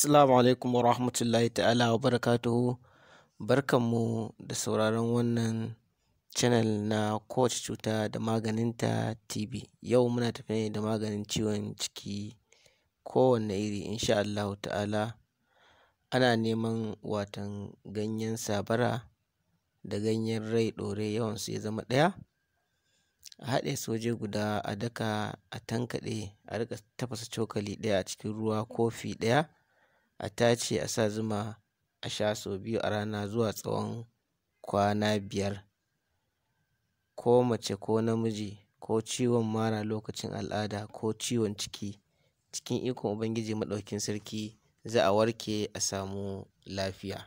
Assalamu alaikum wa rahmatullahi ta'ala wa barakatuhu. Barkanmu da sauraron wannan channel na kowace cuta da maganinta TV. Yau muna tafe ne da maganin ciwon ciki kowanne iri insha Allahu ta'ala. Ana neman watan ganyen sabara da ganyen rai ɗore, yawansu ya zama ɗaya. A haɗe su waje guda, a daka, a tankaɗe, a riƙa tafasa cokali ɗaya a cikin ruwa kofi ɗaya, a tace, a sa zuma, a sha sau 2 a rana zuwa tsawon kwana 5. Ko mace ko namiji, ko ciwon mara lokacin al'ada ko ciwon ciki, cikin ikon Ubangiji Maɗaukakin Sarki za a warke a samu lafiya.